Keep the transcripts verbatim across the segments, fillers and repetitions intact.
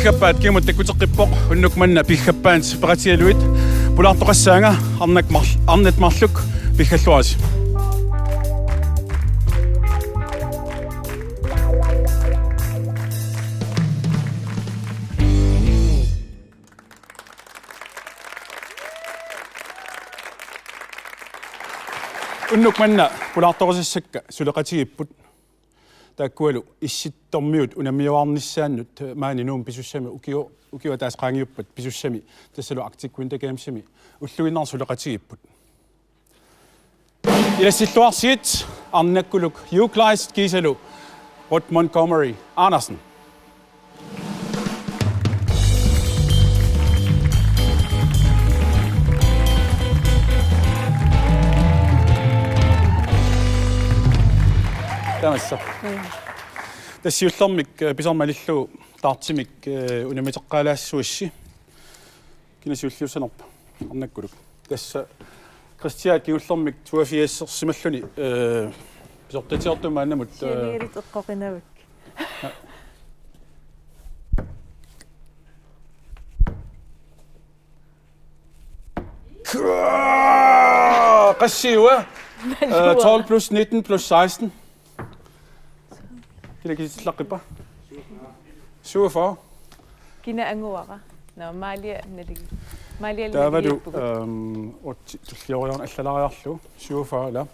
Piffappaat kingumut takkuteqqippoq, unnuk manna piffappaanut peqatigalugit. Pulaartoqassaanga, arnat mar-, arnat marluk piggalluarisi. Unnuk manna pulaartoqassakka suleqatigiipput. Taakkualu Issittormiut unammiuarnissaannut maani Nuummi pisussami ukio-, ukioq ataaseq qaangiuppat pisussami tassalu Arctic Winter Gamesimi ulluinnarni suleqatigiipput. Ilassilluarsigit arnakkuluk Hugh Kleist kiisalu Ruth Montgomery Andersen. Tamassa. Tassa siullermik, eh, pisarmat malillugu dartimik, eh, unammiteqqaalaassuassi. Kina siulliussanerpa? Arnakkuluk. Tassa Kristian kingullermik toogfirsersimalluni, eh, pisortatigaartoq maannamut, eh, sianialit eqqoqinavik. Qassiua? Eh, tolv plus nitten plus seksten. Kina kisitsilaqqippaa? Syvogfyrre. Kina anguara? Nå, Malia naligi. Malia taavalu, naligi. Øhm, otte tullioriarneq allalaariarlugu. Syvogfyrre, la.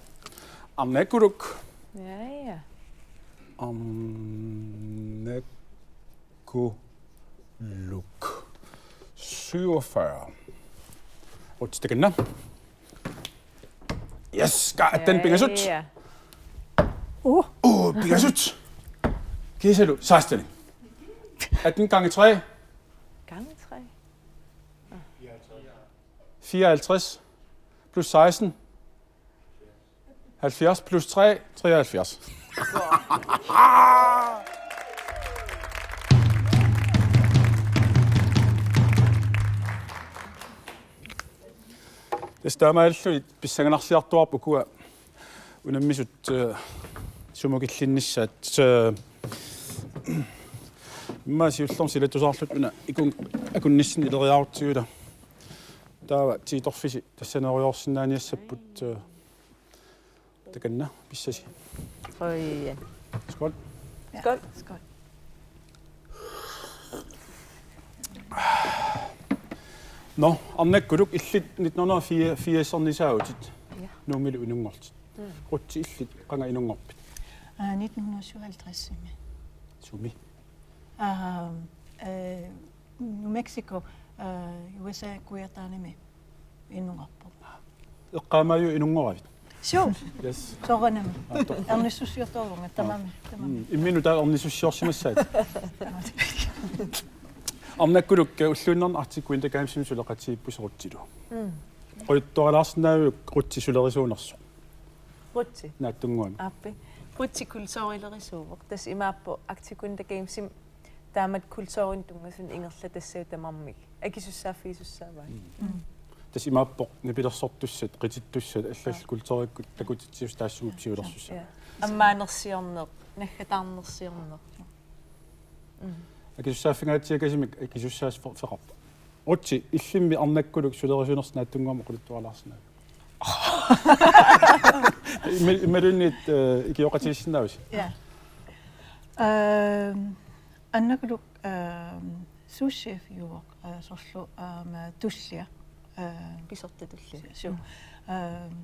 Arnakkuluk. Ja, ja. Arnakkuluk. Syvogfyrre. Otte stykker. Yes, ka-, atten pingasut. Ja. Uh. Uh, pingasut. Kiisalu seksten. Atten gange tre. Gange tre. Fireoghalvtreds plus seksten. Halvfjerds plus tre, treoghalvfjerds. Tassa taamaalilluni pissanganarsiartuaarput ukua unammisut, eh, sumut killinnissaat, eh, immaqa siullermik silatusaarluta una ikun-, akunnissinni ileriarutsigu ila. Taava tiitorfisi tassanerujoorsinnaaniassapput, eh, takanna pissasi. Qujan. Skål. Ja. Skål. Skål. Nå, arnakkuluk illit nitten hundrede fireogfirs-ernisaavutit. Ja. Nuummilu inunngorlutit. Mm. Ruthi, illit qanga inunngorpit? Aa, nitten hundrede syvoghalvtreds-imi. Sumi? Aa, eh, New Mexico, eh, U S A Kujallermi inunngorpoq. Eqqaamaajuit inunngoravit? Suu. Yes. Soorunami. Aattoq. Ernissussiortoruunga, tamarmi, tamarmi. Mm. Imminut taava ernissussiorsimassavat. Arnakkuluk, eh, ulluinnarni Arctic Winter Gamesimi suleqatigiippusi Ruthilu. Mm. Oqaluttualaarsinnaaviuk Ruthi sulerisuunersoq? Ruthi. Naatsunnguamik. Aappi. Ruthi kulturilerisuuvoq. Tassa imaappoq Arctic Winter Gamesimi taamatut kulturinik tunngasunik ingerlatassagut tamarmik akisussaaffigisussaavaat. Mm. Mm. Tassa imaappoq nipilersortussat, qitittussat, allallu, ja, kulturikkut takutitsisut taassumup siulersussat. Ja. Ammaanersiorneq, naggataarnersiorneq. Mm. Akisussaaffingaatsiakasimmik akisussaaffe-, -feqarpoq. Ruthi, illimmi arnakkuluk sulerisuunersoq naatsunnguamik oqaluttualaarsinnaaviuk? Imma-, imaluunniit, eh, ikioqatigiissinnaavusi? Ja. Ehm, arnakkuluk, ehm, souschef-iuvoq, eh, soorlu, ehm, tullia. Ehm, pisortat tullia. Su-, su-, mm, ehm,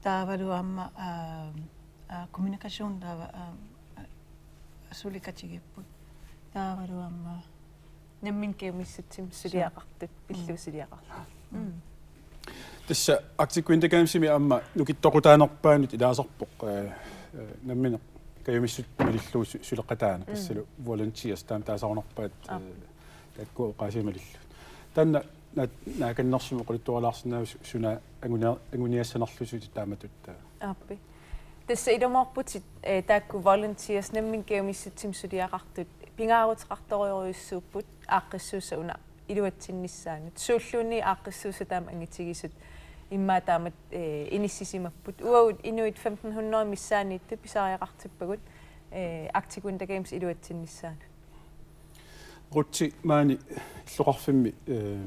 taavalu aamma, ehm, eh, kommunikation taava, ehm, suli katigiipput. Taavalu aamma nammineq kajumissutsiminnik suliaqartut, mm, pillugu suliaqartut. Mm. Mm. Tassa Arctic Winter Gamesimi aamma nukittoqutaanerpaanut ilaasarpoq, eh, eh, nammineq kajumissutsit malillugu su-, suleqataanut. Mm. Tassalu volunteers taama taasarunarpaat, eh, aap, taakku oqaasii malillugit. Taanna na-, naakannersumik oqaluttualaarsinnaaviuk su-, suna angunia-, anguniassanerlusi taamatut, eh? Aappi. Tassa ilumoorputit, eh, taakku volunteers nammineq kajumissutsimik suliaqartut pingaaruteqartorujussuupput aaqqissuussaq una iluatsinnissaanut. Suulluunniit aaqqissuussat taama angitigisut immaqa taamatut, eh, inissisimapput. Uagut inuit femten hundrede missaanniittut pisariaqartippagut, eh, Arctic Winter Games iluatsinnissaanut. Ruthi, maani illoqarfimmi, eh,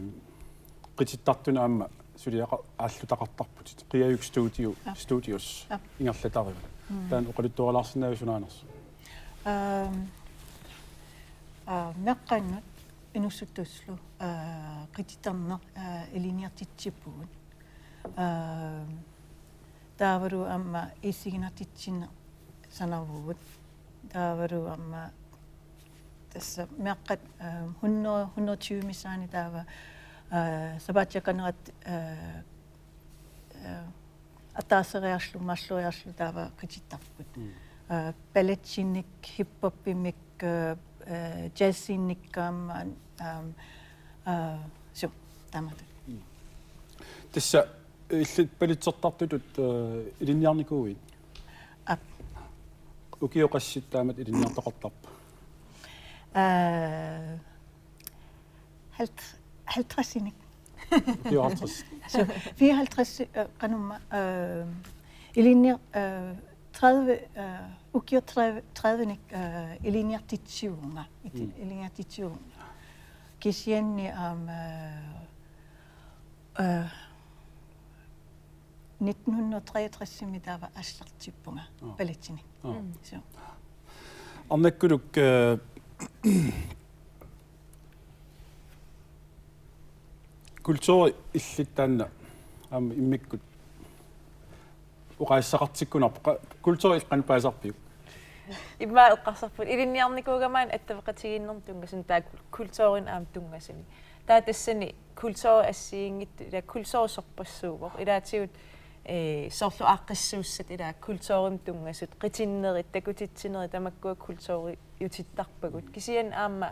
qitittartuni aamma suliaqa-, aallutaqartarputit. Qiajuk Studio, Aap. Studios Aap. Ingerlatariva. Mm. Taanna oqaluttuarilaarsinnaaviuk sunaanersoq? Aam, aa, meeqqannut inussuttuslu, aa, qitittarneq, aa, ilinniartitsippugut. Aam, taavalu aamma iissiginartitsineq sanavugut. Taavalu aamma tassa meeqqat, eh, hundrede, hundrede tyve missaani taava, eh, sapaatip akunnera, eh, eh, ataaseq marloriarlugu taava qitittarput. Mm. Eh, balletinik, hiphopimik, eh, eh, jazzinik aamma, aam, eh, suu, taamatut. Mm. Tassa illit balletsertartutut, eh, ilinniarnikuuit? Aap. Ukiut qassit taamatut ilinniartoqartarpa? Eh, halvt-, halvtredsinik. Ukiut halvtreds. Så fireoghalvtreds, eh, qanormaa, eh, ilinniar-, eh, tredive, eh, ukiut tredive, tredivenik, eh, ilinniartitsivunga. Iti-, Mm. ilinniartitsivunga. Kisianni aamma, eh, eh, nitten hundrede treogtres-imi taava aallartippunga Aa. Balletinik. Aa. Mm. Så. Arnakkuluk, eh, kulturi illit taanna aamma immikkut oqaaseqartikkunarpoq, qa-, kulturi qanoq paasisarpiuk? Immaqa eqqarsarpunga ilinniarnikuugama attaveqatigiinnermut tunngasuni, taava kul-, kulturinut aamma tunngasuni. Taava tassani kulturi assigiinngitsut, ila kulturi sorpassuuvoq. Ilaatigut, eh, soorlu aaqqissuussat ila kulturimut tunngasut, qitinnerit, takutitsinerit, tamakkua kulturiutittarpagut. Kisianni aamma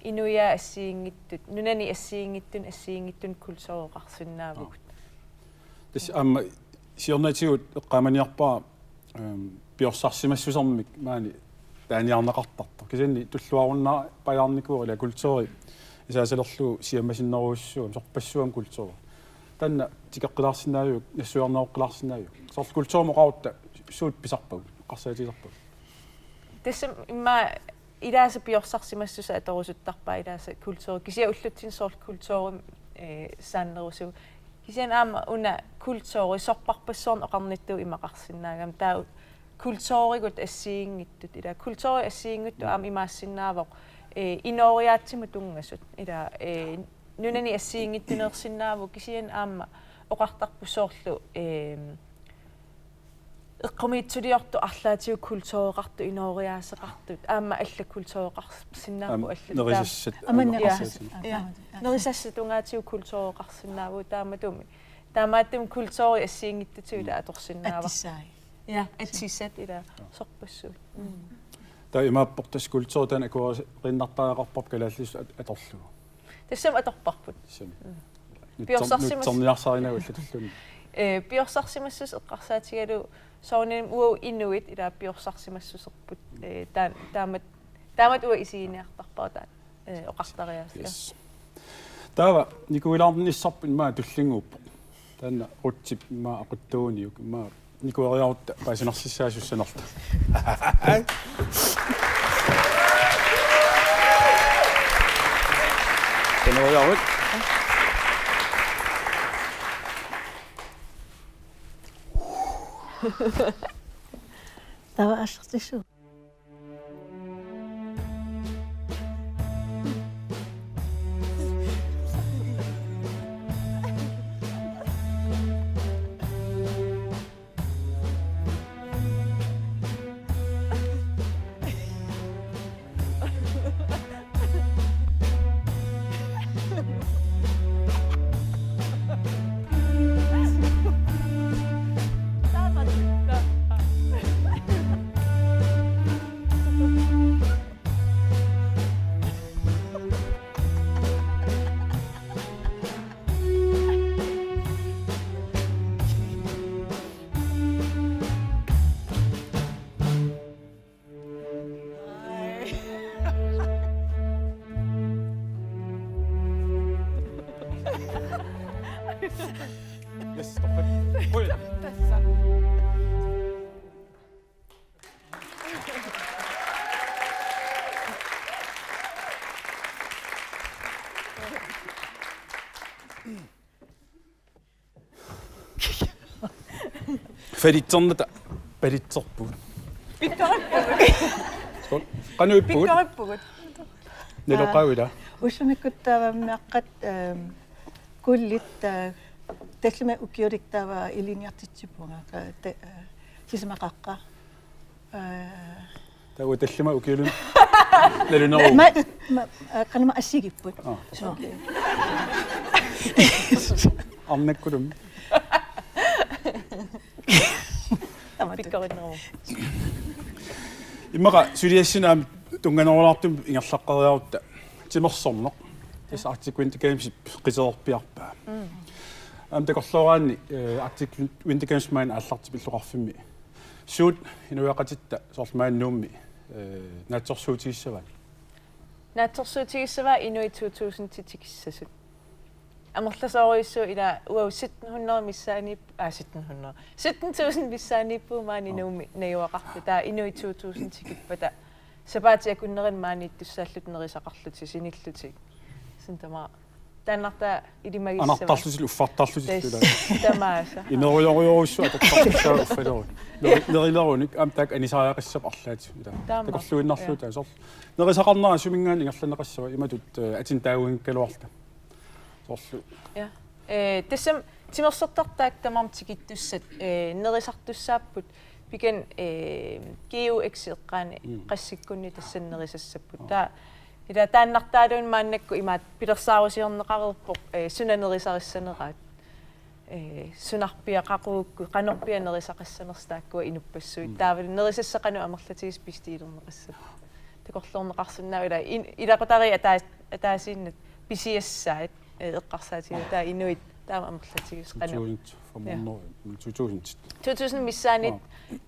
inuiaat assigiinngitsut, nunani assigiinngitsunik, assigiinngitsunik kultureqarsinnaavugut. Tassa aamma siornatigut eqqaamaniarpara, ehm, piorsarsimassusermik maani taaniarneqartartoq. Kisianni tulluarunnaarpajaarnikuuvoq ila kulturi isaasalerlugu siammasinnerujussuugami, sorpassuugami kulturi. Taanna tikeqqilaarsinnaaviuk, nassuiarneroqqilaarsinnaaviuk? Soorlu kulturimut oqarutta suut pisarpagut, eqqarsaatigisarpagut? Tassami immaqa ilaasa piorsarsimassuseq atorusuttarpaa, ilaasa kulturi. Kisianni ullutsinni soorlu kulturi, eh, saannerusuuvoq. Kisianni aamma una kulturi sorpassuarnik oqarnittuut imaqarsinnaagami. Taava kulturigut assigiinngitsut. Ila kulturi assigiinngitsut aamma imaassinnaavoq, eh, inooriaatsimut tunngasut. Ila, eh, nunani assigiinngitsuneersinnaavoq kisianni aamma oqartarput soorlu, eh, eqqumiitsuliortut arlaatigut kultureqartut inooriaaseqartut. Aamma allat kultureqarsinnaapput. Aamma allat taama. Nerisassat. Aamma aamma nerisassat. Aamma. Ja. Nerisassat tungaatigut kultureqarsinnaavagut taamatumi. Taamaattumik kulturi assigiinngitsutigut atorsinnaavara. Atisai. Ja, atisat ila sorpassuit. Mm. Taava imaapportas kulturi taanna akueriinnartariaqarparput kalaallisut at-, atorlugu. Tassami atorparput. Tassami. Mm. Nutser-, piorsarsimas-, nutserniarsarinagu allatulluunniit. Eh, piorsarsimassuseq eqqarsaatigalugu soorunami uagut inuit ila piorsarsimassuserput, eh, taan-, taamat-, taamatut uanga isiginiartarpara taanna, eh, oqartariaaseq. Yes. Taava nikuilaarnissarput immaqa tullinnguuppoq. Taanna Ruthip immaqa aquttuuniuk immaqa nikueriarutta paasinersissaassussanerluta. Qanoq iluarpit? Taava aallartissuugut. Yes, perfect. Oi. Tassa. Palitserneq palitserpugut. Pikkorippugut. Qanoq ippugut? Pikkorippugut. Naloqaavila. Ullumikkuttaavammeqqat, ehm, kullit, eh, tallimat ukiulik taava ilinniartitsippunga, eh, te-, eh, sisamaqaqqa. Eh, Taava tallimat ukiulumi naluneruvoq. Ma, ma, eh, qanormaa assigiipput. Aa. Suu. Arnakkulumi. Tamatut. Pikkorinneruvoq. Immaqa suliassinaam tunnganerulaartumik ingerlaqqeriarutta timersorneq. Tassa Arctic Winter Gamesip qiterpiarpaa. Mm. Aamma takorlooraanni, eh, Arctic Winter Games maani aallartippoq illoqarfimmi. Suut inuiaqatitta soorlu maani Nuummi, eh, naatsorsuutigissavaat? Naatsorsuutigissavaat inuit to tusind tikissasut. Amerlasoorujussuuvoq ila uagut sytten hundrede missaaniip-, aa, sytten hundrede. Sytten tusind missaaniippugut maani Nuummi najugaqarluta. Taava inuit to tusind tikippata sapaatit akunnerini maaniittussaallutik nerisaqarlutik sinillutik. Sådan tamaat. Taannartaa ilimagissavaat. Anartarlutillu uffartarlutillu. Tassa, tamaasa. Imerujorujorujussuaq atortartussaavoq uffaleruni. Neri-, nerilerunik aamma taakku anisariaqassapput arlaatigut. Taamaappoq. Takorluuinnarlugu taava soorlu. Nerisaqarnera suminngaanniit ingerlanneqassava imatut, eh, atin taaguinngikkaluarluta. Soorlu. Ja. Eh, tassami timersortartaat tamarmik tikittussat, eh, nerisartussaapput pikan, eh, G U X eqqaani Mm. qassikkunni tassani nerisassapput. Aa. Taava ila taannartaaluunniit maannakkut imaattoq pilersaarusiorneqareerpoq, eh, suna nerisarissaneraat. Eh, sunarpiaq qaqugukku, qanorpiaq nerisaqassanersoq taakkua inuppassuit. Mm. Taavalu nerisassat qanoq amerlatigisut bestiilerneqassapput. Takorloorneqarsinnaavoq ila in-, ilaqutariit ataa-, ataasiinnaq pisiassaat, eh, eqqarsaatigalugu taava inuit taama amerlatigisut qanoq. Tusind, Ja. femhundrede, to tusind. To tusind missaaniit Aa.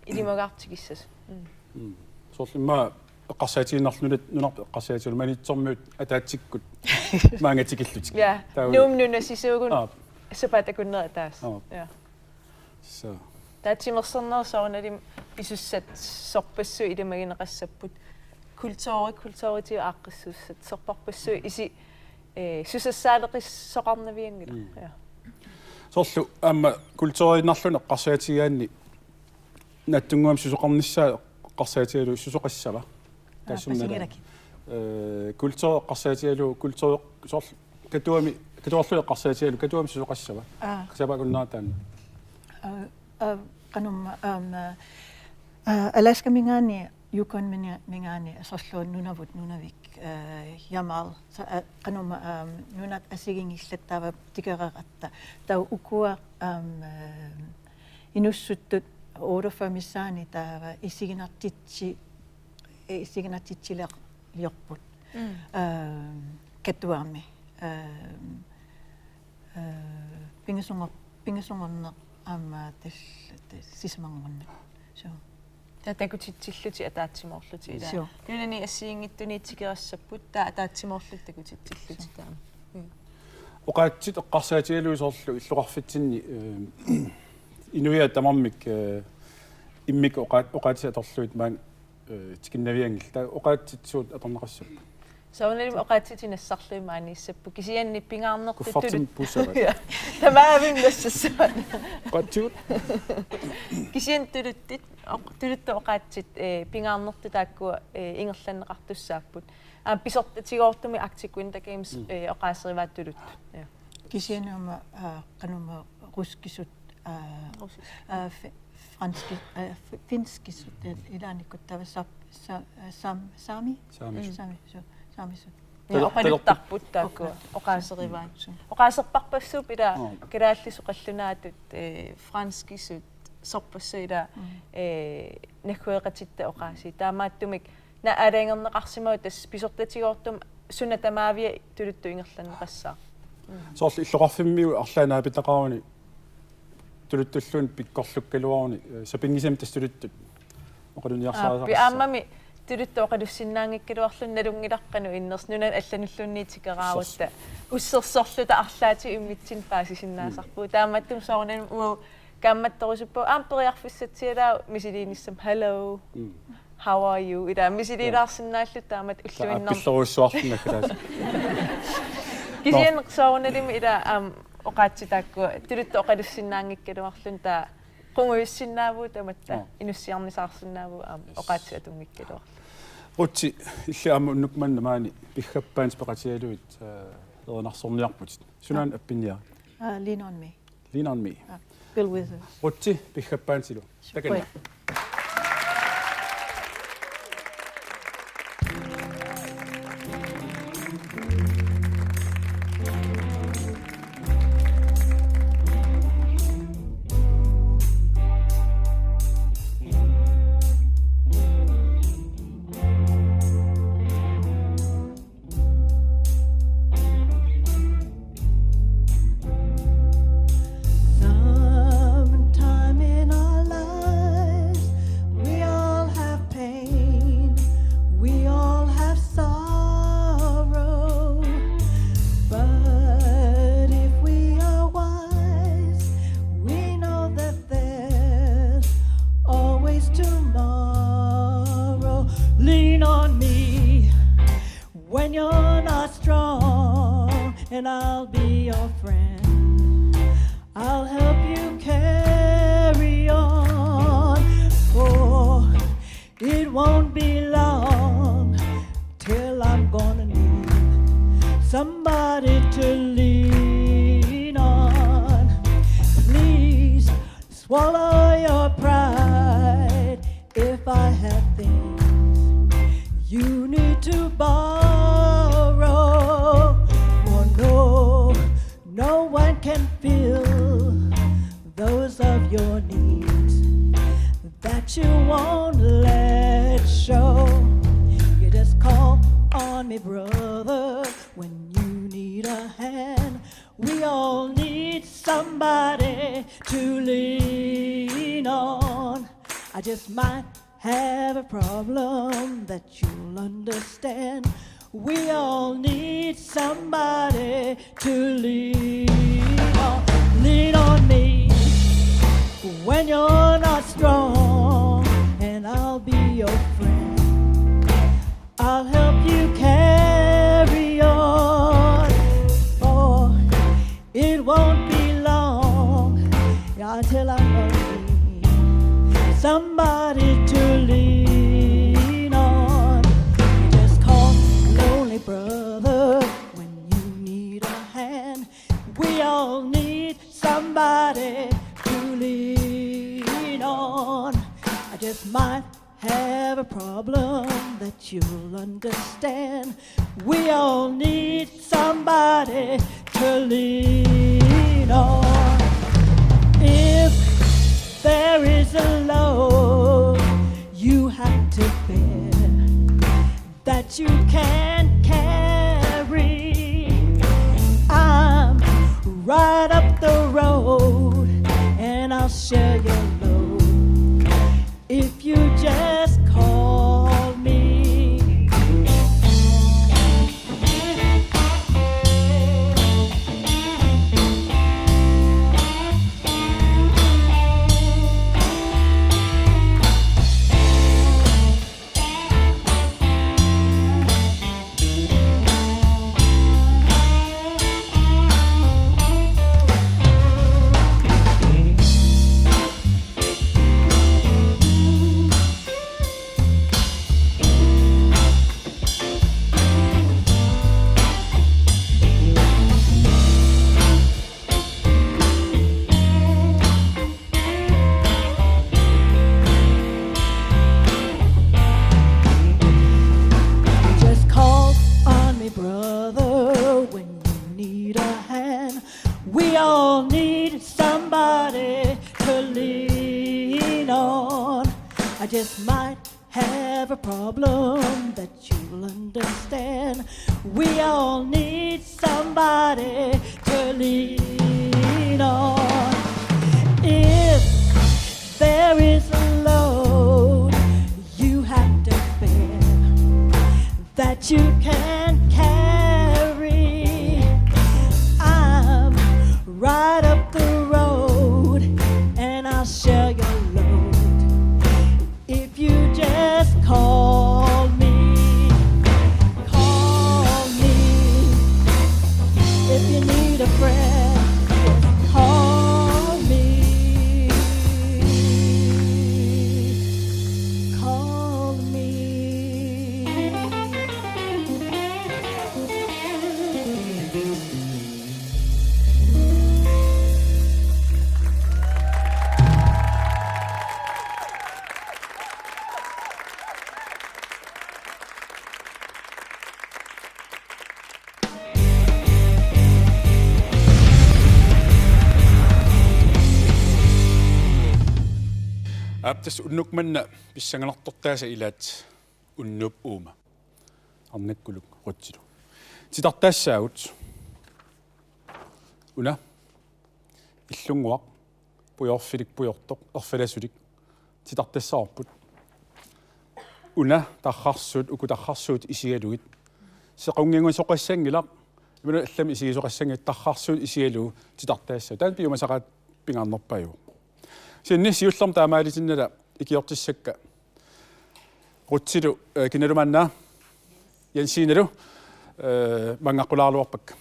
ilimagaartut tikissasut. Mm. Mm. Soorlu immaqa eqqarsaatigiinnarlugu nunat-, nunarput eqqarsaatigalugu Maniitsormiut ataatsikkut maanga tikillutik. Ja. Taava Nuummi nunasisuugut Aap. sapaatit akunneri ataaseq. Aap. Ja. Så. Taava timersornerup soorunalimi pisussat sorpassuit ilimagineqassapput. Kulturi, kulturiitigut aaqqissuussat sorpassuit isi, eh, susassaaleqissoqarnavianngilaq. Mm. Ja. Soorlu aamma kulturiinnarluni eqqarsaatigigaanni naatsunnguamik susoqarnissaa eqqarsaatigalugu susoqassava? Aa, taassuma nala. Paasinngilakkit. Eh, kulturi eqqarsaatigalugu kulturi soorlu Katuami, Katuarlu eqqarsaatigalugu Katuami susoqassava? Aa. Sapaatit akunneri taanna. Aa, aa, qanormaa, aamma, aa, Alaskaminngaanniit Yukon-minnga-, minngaanniit soorlu Nunavut, Nunavik, aa, Yamal, sa-, aa, qanormaa, aamma, nunat assigiinngillat taava tikeraaratta. Taava ukua, aamma, aa, inussuttut otteogfyrre missaani taava isiginartitsi-, isiginartitsileq-, liorput. Mm. Aamma, Katuami. Aamma, aa, pingasungor-, pingasunngorneq aamma tal-, tal-, sisamanngorneq. Suu. Taava takutitsillutik ataatsimoorlutik ilaa. Suu. Nunani assigiinngitsuni tikerassapput taava ataatsimoorlutik takutitsillutik taama. Mm. Oqaatsit eqqarsaatigalugu soorlu illoqarfitsinni, eh, inuiaat tamarmik, eh, immikkut oqaat-, oqaatsit atorlugit maani, eh, tikinnavianngillat. Taava oqaatsit suut atorneqassapput? Soorunalimi oqaatsitit nassarlugit maaniissapput. Kisianni pingaarnertut Kuffertim tulu-, puussavat. Ja. Tamaavimmik nassassavaat. Oqaatsigut. Kisianni tuluttut, oq-, tuluttut oqaatsit, eh, pingaarnertut taakkua, eh, ingerlanneqartussaapput. Aa, pisortatigoortumik Arctic Winter Games, Mm. eh, oqaaserivaat tuluttut. Ja. Kisianni aamma, aa, qanormaa ruskisut, aa, Russisk. aa, fi-, franski-, aa, fi-, finskisut, eh, ilaannikkut taava sap-, sa-, aa, sam-, saami? Saamisut. Mm. Saami, su-, saamisut. Ja, Taler-, oqaluttarput taler-, taakkua, Oqalut-, oqaaserivaat. Suu. Oqaaserparpassuupput ilaa Aa. kalaallisut qallunaatut, eh, franskisut, sorpassuit ilaa, Mm. eh, naggueqatitta oqaasii. Taamaattumik na-, aalajangerneqarsimavoq tassa pisortatigoortumik suna tamaavia tuluttut ingerlanneqassaaq. Mm. Soorlu illoqarfimmiut arlaat naapitaqaruni tuluttulluunniit pikkorlukkaluaruni, eh, sapinngisamik tassa tuluttut Aa, oqalunniarsariaqassaaq. Aammami tuluttut oqalussinnaanngikkaluarluni nalunngilarput qanoq innersoq nunani allanulluunniit tikeraarutta. Sors-. Ussersorluta arlaatigut immitsinnut paasisinnaasarpugut. Mm. Taamaattumik soorunami uagut kaammattorusuppagut aamma periarfissatsialaavoq misiliinissamut hello. Mm. How are you? Ilaa misiliilaarsinnaalluta taamatut Taava ulluinnarni. Pillorujussuarluni nakkataas. Kisianni Nå. soorunalimi ilaa, aamma, oqaatsit taakkua tuluttut oqalussinnaanngikkaluarluni taava Pungujussinnaavugut tamatta. Joo. Inussiarnisaarsinnaavugut aamma. Yes. Oqaatsit atunngikkaluarlugit. Ruthi, illit aamma unnuk manna maani piggappaanit peqatigalugit, eh, erinarsorniarputit. Sunaana appinniarit? Uh, Lean on Me. Lean on Me. Uh, Bill Withers. Ruthi, piggappaanitilu. Takanna. Quite. Sometime in our lives, we all have pain, we all have sorrow. But if we are wise, we know that there's always tomorrow. Lean on me when you're not strong, and I'll be your friend. I'll help you carry on. Oh, it won't be long till I'm gonna need somebody to lean on. Please swallow your pride if I have things you need to borrow. For no, no one can fill those of your needs that you won't let show. You just call on me, brother, when you need a hand. We all need somebody to lean on. I just might have a problem that you'll understand. We all need somebody to lean on. Lean on me when you're not strong, and I'll be your friend. I'll help you carry on. Oh, it won't be long, yeah, until I'm lonely. Somebody to lean on. Just call lonely brother when you need a hand. We all need somebody to lean on. I just might have a problem that you'll understand. We all need somebody to lean on. If there is a load you have to bear that you can't carry, I'm right up the road and I'll share your load. If you just call me. Just call on me, brother, when you need a hand. We all need somebody to lean on. I just might have a problem that you'll understand. We all need somebody to lean on. If there is a load you have to bear that you can't carry, I'm right up the road and I'll share your load. If you just call me, call me. If you need a friend, just call me. Tassa unnuk manna pissanganartortaasa ilaat unnuup uuma. Arnakkuluk Rutsilu. Titartaassaagut. Una. Illunnguaq. Pujoorfilik pujortoq. Erfalasulik. Titartassavarput. Una tarrarsuut, uku tarrarsuut isigalugit. Sequnngingusoqassanngilaq. Imaluunniit allamik isigisoqassanngilaq tarrarsuut isigalugu titartaassaagut. Taanna piumasaqaat pingaarnerpaajuvoq. Kisianni siullermik taamaalitinnala ikiortissakka. Rutsilu, eh, kinaluunniit Jensinalu, eh, maanngaqqulaaraluarpakka.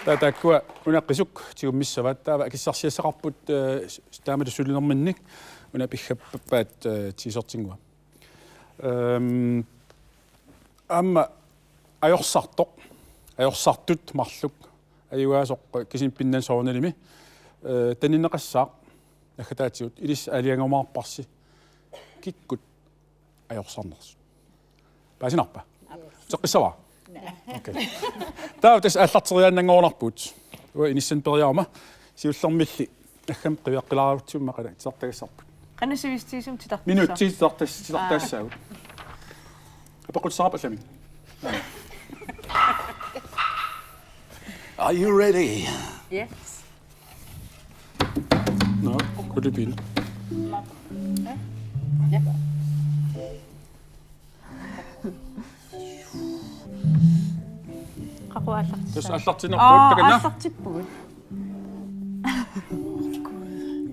Taava taakkua una qisuk tigummissavaat, taava akissarsiassaqarput, eh, s-, taamatut sulinerminnik una piggappaat, eh, t-shirtinngua. Ehm, aamma ajorsartoq, ajorsartut marluk, ajugaasoq kisianni pinnani soorunalimi, eh, taninneqassaaq naggataatigut, ilissi aalajangiumaarparsi kikkut ajorsarnersut. Paasinarpa? Uteqqissavara? Okay. Taava tassa aallarteriaannanngorunarpugut. Uanga inissani periarama siullermilli naggammik qiviaqqilaarutsigu immaqa titartagassarput. Qanoq sivisutigisumik titartassa? Minutsit titartas-, titartaassaagut. Apeqqutissaqarpa allamik? Are you ready? Yes. Nå, kunne det bilde. Qaqu aallartissavat? Tassa aallartinnerput. Aa, takanna. Aallartippugut.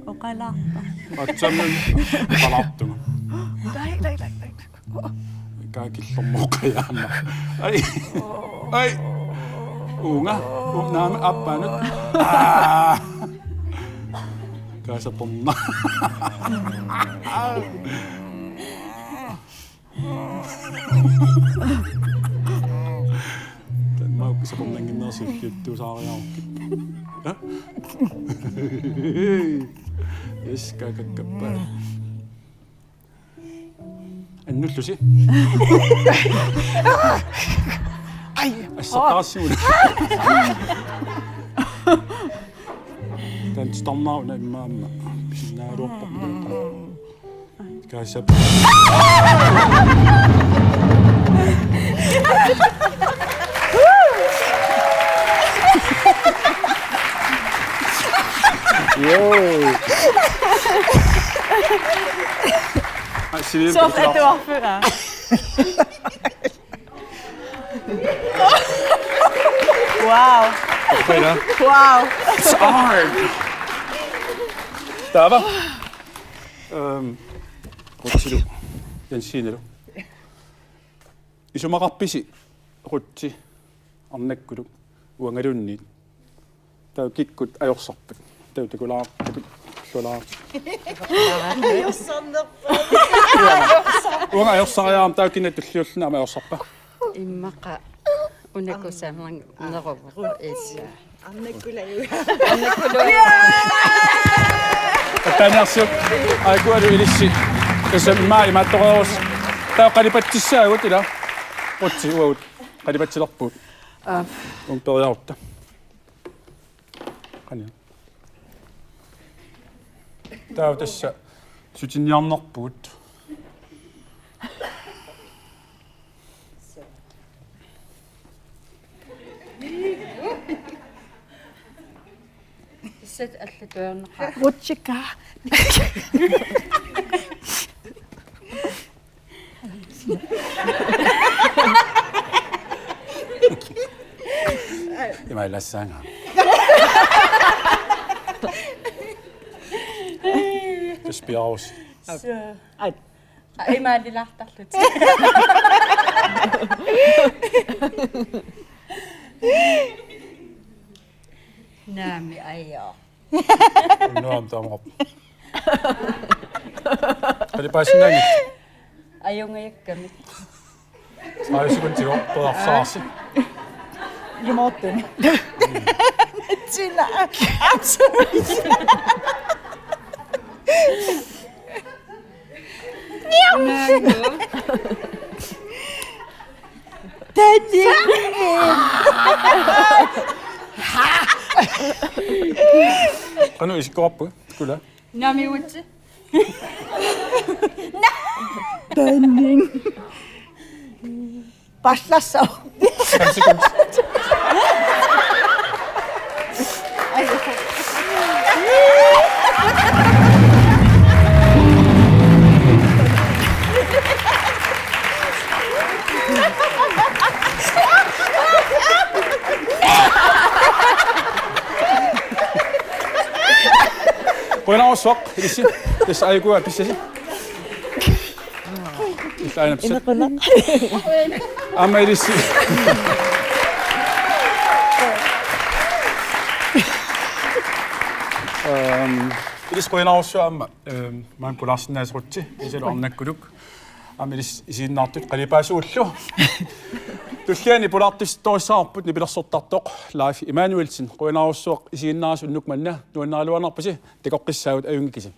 Oqalaarpa. Aatsaammi oqalaartunga. Dai, dai, dai, dai. Kaakillermoqajaama. Ai. Ai. Uunga. U-, naamik aappaanut. Aa. Kaasatorna. Taanna ukkisapornannginnersi ikkiuttuusaariarukkit. Ha? Yes, kaakakkappa. Annullusi. Ai. Assaqqaarsimut. Taanna titarnaaruna immaamma. Pisinnaagaluarparput. Kaasap. Joo. Ai, sivil. Soorlu atuarfik, aa. Wow. Opera. Wow. It's art. Taava. Ehm, Rutsilu. Jensinalu. Isumaqarpisi Rutsi, Arnakkuluk, uangaluunniit. Taava kikkut ajorsarpat? Taava takulaar-, taku-, lulaar-. Ajorsarnerpa. Uanga ajorsariarama taava kina tulliulluni aamma ajorsarpa? Immaqa una kusanarneruvoq. Issa. Arnakkuluk. Arnakkuluk. Taaniarsiuk, aikualu ilissi. Tassa immaqa imaattoreerus. Taava qalipatsissaagut ila. Rutsi uagut. Qalipatsilerpugut. Aa. Uunga periarutta. Qani. Taava tassa sutinniarnerpugut. Tassa allatuarneqaaq. Rutsika. Ima ilassaanga. Taspiaus. Ai. Imaalilaartarlutik. Naamik, ajoo. Unnuaqqami taamaqarpoq. Qalipaasinnaanngilaq. Ajungajakkamik. Tredive sekundiuvoq, periarfissaqarsi. Ilumoortumik. Tina. Absolut. Naamik. Taanna. Qanoq isikkoqarpa? Kula. Naamiuatsi. Taanna. Paarlassooq. Fem sekunder. Qujanarsuaq, ilissi. Tassa aajukua pissasi. Ilaa aina pissat. Inequnaq. Aamma ilissi. Ehm, ilissi qujanarsuaq aamma. Ehm, maani pulaarsinnaasorutsi, Isalu Arnakkuluk. Aamma ilissi isiginnaartut qalipaasuullu. Tulliani pulaartittorissavarput nipilersortartoq Leif Emanuelsen. Qujanarsuaq isiginnaarassi unnuk manna, nuannaraluarnerpusi, takoqqissaagut, ajunngikkisi.